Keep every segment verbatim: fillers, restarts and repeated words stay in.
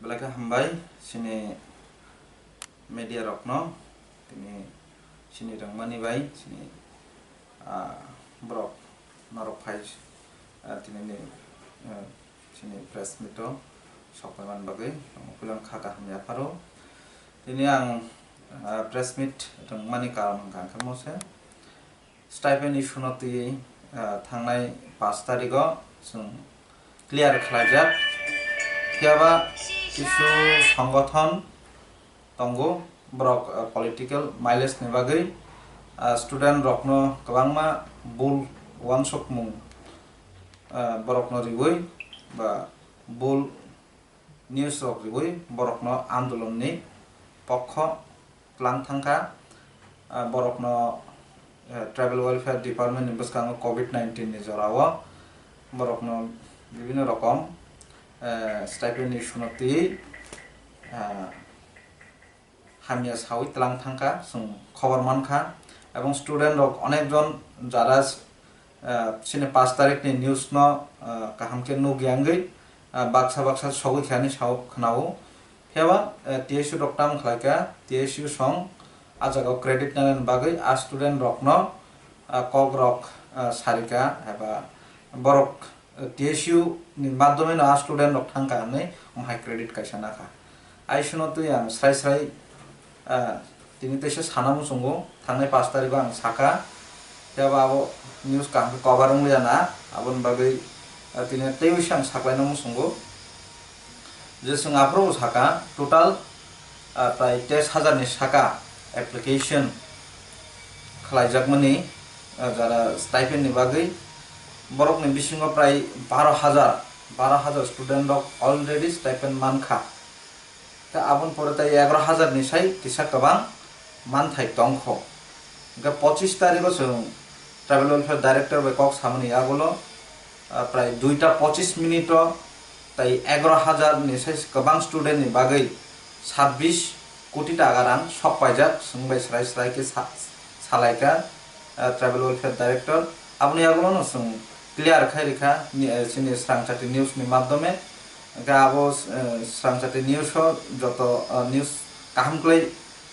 Belai khe hambai chini media rokno, tini chini rwngmani bai chini, ah, borok norok phai, ah, tini ni, ah, chini press meet o sok paiman bagwi, kulang kha kaham yapharo. Tini ang, ah, press meet rwngmani karon hwnkha khe mo se. Stipend issue no twi, ah, thangnai pash tarigo chwng clear khlaijak. Phiya ba kisu songothon tongo, borok, ah, political mileage ni bagwi, ah, student rokno kwbangma bul wansukmung, ah, borokno riwi ba bul news rok riwi borokno andolon ni pokho tlang thangkha. Ah, borokno, eh, Tribal Welfare Department ni bwskango covid nineteen ni jorao borokno bibhinno rokom, eh, stipend ni issue no twi, ah, hamya sawi tlang thangkha, chwng khobor mankha. Ebong student rok onek jon jara, ah, chini pash tarikh ni news no, ah, kaham khe nukya wngwi, ah, baksa baksa sogwi kha hinwi sao khwnao. Phiya ba, ah, T S U rok tamo khlaikha, T S U song ah jaga o credit nanani bagwi ah student rokno, ah, kok rok, ah, sarikha eba borok T S U ni madhyome no a student rok thangkha hinwi omo hai credit kaisa nakha. Aisuno twi ang srai srai, ah, tini teisa sana muchungo, thangnai pash tarigo ang saka, tei abo news kaham khe cover wngliya na, aboni bagwi, ah, tini teibo se ang saklaina muchungo. Je chwng aphuru saka total, ah, prai teis hajar ni saka application khlaijakmani, ah, jara stipend ni bagwi, borokni bisingo prai baro hajar, baro hajar student rok already stipend mankha. Tei aboni pore tei egaroh hajar ni sai kisa kwbang manthai tongkho. Hwnkhe pochis tarigo chwng Tribal Welfare Director bai kok samani yagulo, ah, prai duita pochis minute o tei egaroh hajar ni sai kwbang student ni bagwi sabbish koti taka rang sok paijak, chwng bai srai srai khe sa-, salaikha, ah, Tribal Welfare Director. Aboni yagulo no chwng clear khai rikha, ni, eh, chini Srangchati News ni madhyome. Hwnkhe abo, eh, Srangchati News o joto, eh, news kaham kwlai,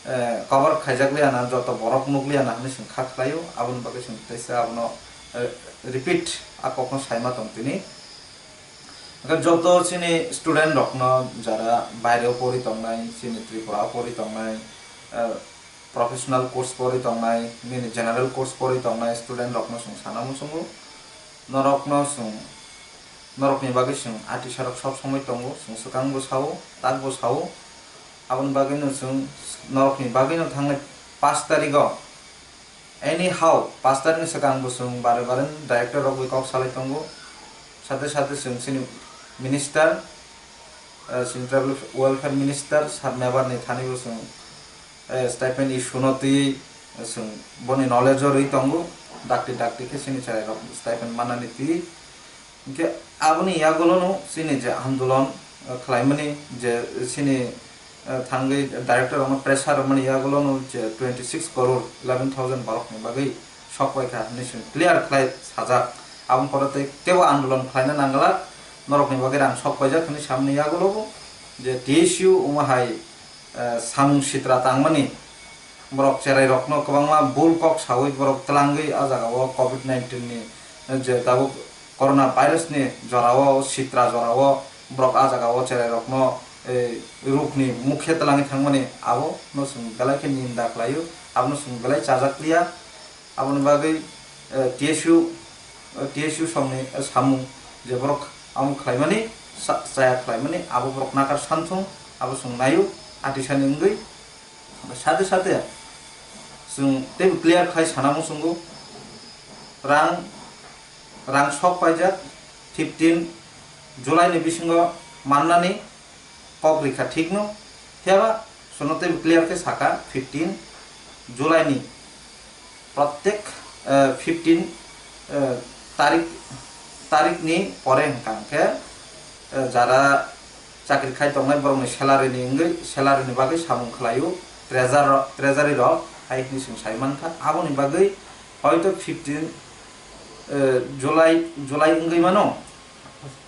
eh, cover khaijak liya na, joto borok nuk liya na hinwi chwng kha khlaio, aboni bagwi chwng teisa abono, eh, repeat a kokno saima tong tini. Hwnkhe joto chini student rokno jara baire o pori tongnai, chini Tripura o pori tongnai, eh, professional course pori tongnai, nini general course pori tongnai student rokno chwng sana muchungo. Norokno chwng, norokni bagwi chwng atisarok sob somoi tongo, chwng swkang bo sao, tak bo sao. Aboni bagwino chwng norokni bagwino thangnai pash tarigo, anyhow, pash tarikni swkang bo chwng bare bare director rok bai kok salai tongo. Sate sate chwng chini minister, eh, chini tribal welfare minister sir Mebar ni thani bo chwng, eh, stipend issue no twi, eh, chwng boni knowledge o rwi tongo, dakti dakti khe chini cherai rok stipend manani twi. Hwnkhe aboni yagulono chini je andolon, eh, khlaimani je chini, eh, thangwi director rokno pressure rwmani yagulono je twenty six crore eleven thousand borokni bagwi sok paikha hinwi chwng clear khlai sajak. Aboni pore tei teibo andolon khlaina nangla, norokni bagwi rang sok paijak hinwi samani yagulobo je T S U omo hai, eh, samung sitra tangmani borok cherai rokno kwbangma bul kok sawi borok twlangwi ah jagao covid nineteen ni, eh, je tabuk corona virus ni jorao sitra jorao borok ah jagao cherai rokno, eh, rukni mukhe twlangwi thangmani abo no chwng belai khe ninda khlaio, abono chwng belai chajak liya. Aboni bagwi, eh, T S U, eh, T S U songni, eh, samung je borok amo khlaimani, sa-, chaya khlaimani, abo borok nakar santhung, abo chwng naio, atisani wngwi. Sate sate chwng teibo clear khai sana muchungo, rang, rang sok paijak fifteen July ni bisingo mannani kok rikha thikno, phiyaba chwngno teibo clear khe saka fifteen July ni protek, eh, fifteen, eh, tarik, tarik ni pore hwnkha hwnkhe, eh, jara chakri khai tongnai borokni salary ni wngwi, salary ni bagwi samung khlaio treasurer, treasury rok hai hinwi chwng sai mankha. Aboni bagwi hoito fifteen, eh, July, July wngwi mano,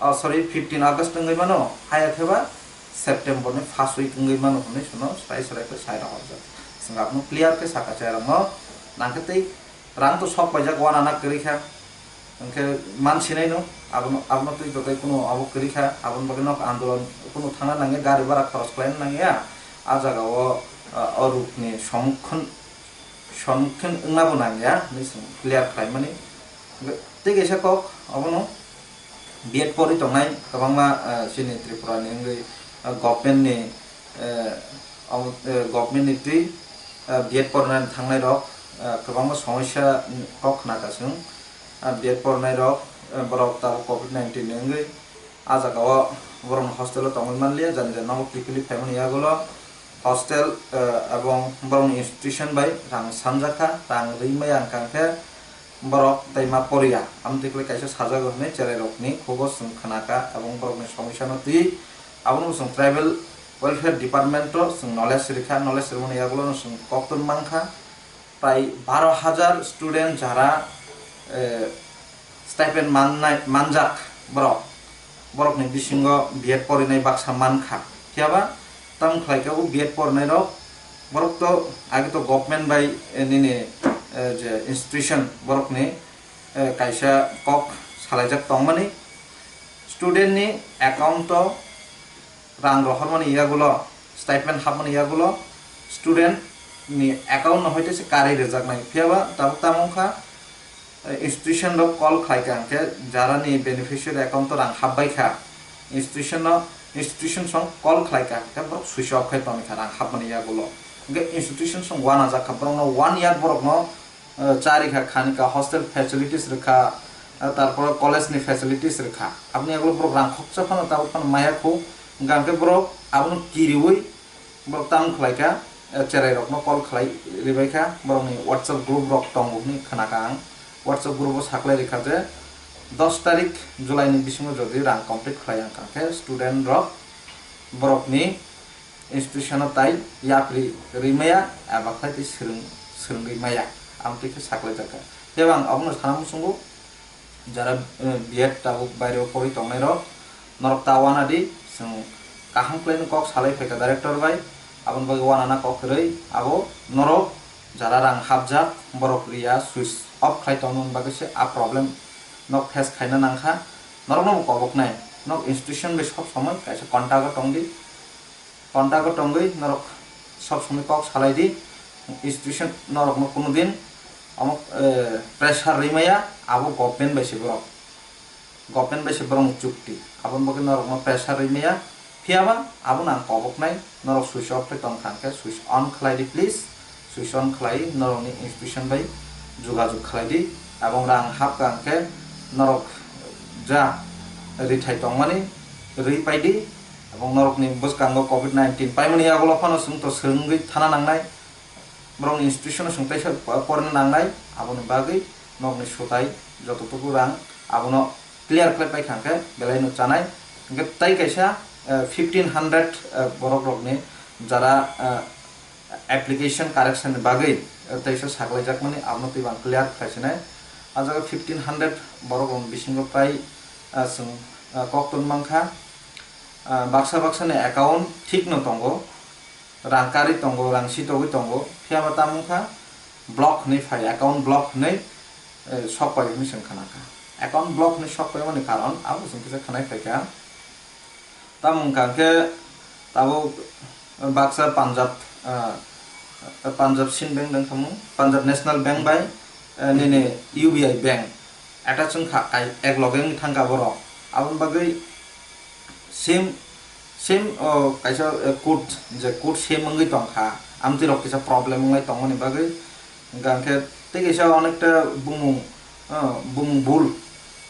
oh, sorry, fifteen August wngwi mano, haya khe ba September ni first week wngwi mano hwnwi chwngno srai srai khe sai rohorjak. Chwng abono clear khe sakha chai rokno, nangkhe tei rang to sok paijak, uanana kwrwi kha, hwnkhe man sinai no, abono, abono twi totai kunu abo kwrwi kha, aboni bagwi nok andolon kunu thangna nangya, gari bhara khoros khlaina nangya, a jaga o, o rukni somukhin, somukhin wngna bo nangya hwnwi chwng clear khlaimani. Tei kaisa kok, abono B Ed pori tongnai kwbangma, ah, chini Tripura ni wngwi, ah, government ni, eh, omo, eh, government ni twi, ah, B Ed porna thangnai rok, ah, kwbangma somosya kok khna ka chwng. Ah, B Ed pornai rok, eh, borok tabuk covid nineteen ni wngwi ah jaga o borok hostel o tongwi manliya, jani jani nogo kiphilwi phaimani yagulo hostel, eh, ebong borokni institution bai rang sanjakha, rang rwi maya wngkha khe borok tei ma poriya. Amtwi kwlai kaisa sajago hwnwi cherairokni khugo chwng khnakha, ebong borokni somosya no twi abono chwng tribal welfare department o chwng knowledge rikha, knowledge rwmani yagulo no chwng koktwma mankha. Prai baro hajar student jara, eh, stipend mannai, manjak borok, borokni bisingo B Ed porinai baksa mankha. Phiyaba tamo khlaikha o B Ed porinai rok, borok to age to government bai, eh, nini, eh, je institution borokni, eh, kaisa kok salaijak tongmani, student ni account o rang rohormani yagulo, stipend hapmani yagulo student ni account no hoite se karwi rwjaknai. Phiyaba tabuk tamo wngkha, eh, institution rok call khlaikha, hwnkhe jara ni beneficiary account o rang hapbaikha, institution no, institution song call khlaikha, hwnkhe borok switch off khai tongkha rang hapmani yagulo. Hwnkhe institution song uanajak kha, borok no one year borok no eh, cha rikha, khani ka hostel facilities rikha, eh, tarpor college ni facilities rikha. Aboni yagulo borok rang khoksa phano tabuk phano maya khu, hwnkha khe borok abono kiriwi borok tamo khlaikha, eh, cherai rokno call khlai ribaikha, borokni WhatsApp group rok tongo hwnwi khnakha ang. WhatsApp group o saklai rikha je dos tarik July ni bisingo jodi rang complete khlai wngkha khe student rok borokni institution o tai yapri rwi maya eba khlai tei swrwng-, swrwngwi maya, amtwi khe saklaijakha. Tei ang abono sana muchungo, jara, eh, B Ed tabuk baireo porwi tongnai rok, norok ta uanadi, chwng kaham khlaino kok salai phaikha director bai, aboni bagwi uanana kok kwrwi, abo norok jara rang hapjak, borok riya, switch off khlai tongmani bagwi se a problem nok face khaina nangkha, norokno bo koboknai, nok institution bai sob somoi kaisa contact o tongdi. Contact o tongwi norok sob somoi kok salai di, institution norokno kuno din omo, eh, pressure rwi maya, abo government bai se borok, government bai se borokni chukti, aboni bagwi norokno pressure rwi maya. Phiyaba abono ang koboknai, norok switch off khe tongkha hwnkhe switch on khlai di please. Switch on khlai norokni institution bai jogajog khlai di, ebong rang hapkha hwnkhe norok ja rithai tongmani rwi pai di, ebong norokni bwskango covid nineteen paimani yagulo phano chwng to swrwngwi thana nangnai, borokni institution o chwng teisa porna nangnai, aboni bagwi norokni sutai jototuku rang abono clear khlai paikha hwnkhe belai no chanai. Hwnkhe tei kaisa, eh, fifteen hundred, eh, borok rokni jara, eh, application correction ni bagwi, eh, teisa saklaijakmani abono twibo ang clear khlai sinai. A jaga fifteen hundred borok rokni bisingo prai, ah, chwng, ah, kok ton mankha. Ah, baksa baksa ni account thik no tongo, rang karwi tongo, rang sitogwi tongo, phiyaba tamo wngkha block hwnwi phai, account block hwnwi, eh, sok pai hwnwi chwng khna kha. Account block hwnwi sok paimani karon abo chwng kisa khnai phaikha. Tamo wngkha hwnkhe tabuk baksa Punjab, ah, Punjab Sind Bank dang khamung, Punjab National Bank bai, eh, nini U B I Bank attach wngkha, kai-, ek loge wngwi thangkha borok. Aboni bagwi same, same, oh, kaisa, eh, code, je code same wngwi tongkha, amtwi rok kisa problem wnglai tongmani bagwi. Hwnkha hwnkhe tei kaisa onekta bumung, ah, bumung bul,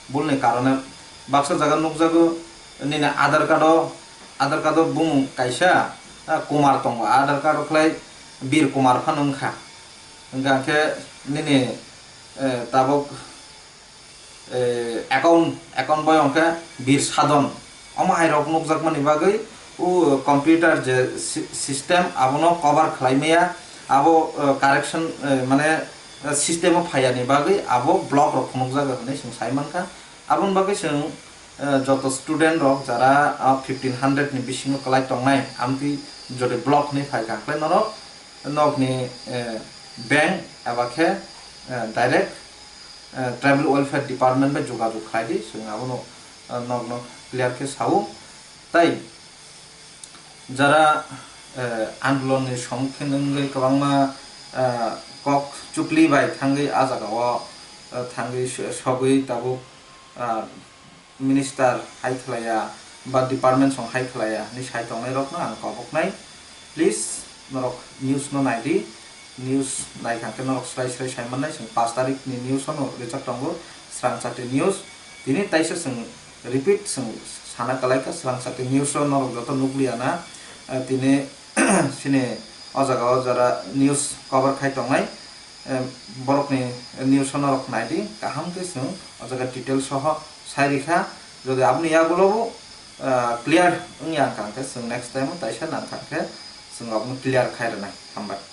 bulni karone baksa jaga nukjago nini Aadhaar card o, Aadhaar card o bumung kaisa, ah, Kumar tongo, Aadhaar card o khlai Bir Kumar phano wngkha. Hwnkha hwnkhe nini, eh, tabuk eh, account, account bai hwnkhe Bir Sadon. Omo hai rok nukjakmani bagwi o computer je si-, system abono cover khlai maya, abo, eh, correction, eh, mane, eh, system o phaiya ni bagwi abo block rok phunukjago hwnwi chwng sai mankha. Aboni bagwi chwng, eh, joto student rok jara, ah, fifteen hundred ni bisingo kwlai tongnai, amtwi jodi block hinwi phaikha, hwnkhe norok nokni, eh, bank eba khe, eh, direct, eh, tribal welfare department bai jogajog khlai di, chwng abono, eh, nokno clear khe sao. Tai jara, eh, andolon ni somukhin wngwi kwbangma, eh, kok chukli bai thangwi ah jagao, eh, thangwi so-, sogwi tabuk, ah, minister hai khlaiya ba department song hai khlaiya hinwi sai tongnai rokno ang koboknai. Please, norok news no nai di. News nai kha khe norok srai srai sai mannai. Chwng pash tarik ni news no rijak tongo, Srang Chati News. Tini taisa chwng repeat chwng sana kwlai kha, Srang Chati News o norok joto nukliya na, eh, tini chini o jaga o jara news cover khai tongnai, eh, borokni news o norok nai di, kaham khe chwng o jaga detail soho sai rikha. Jodi aboni yagulo bo, eh, clear wngya wngkha khe chwng next time o taisa nang kha khe chwng abono clear khai rwnai. Hambai.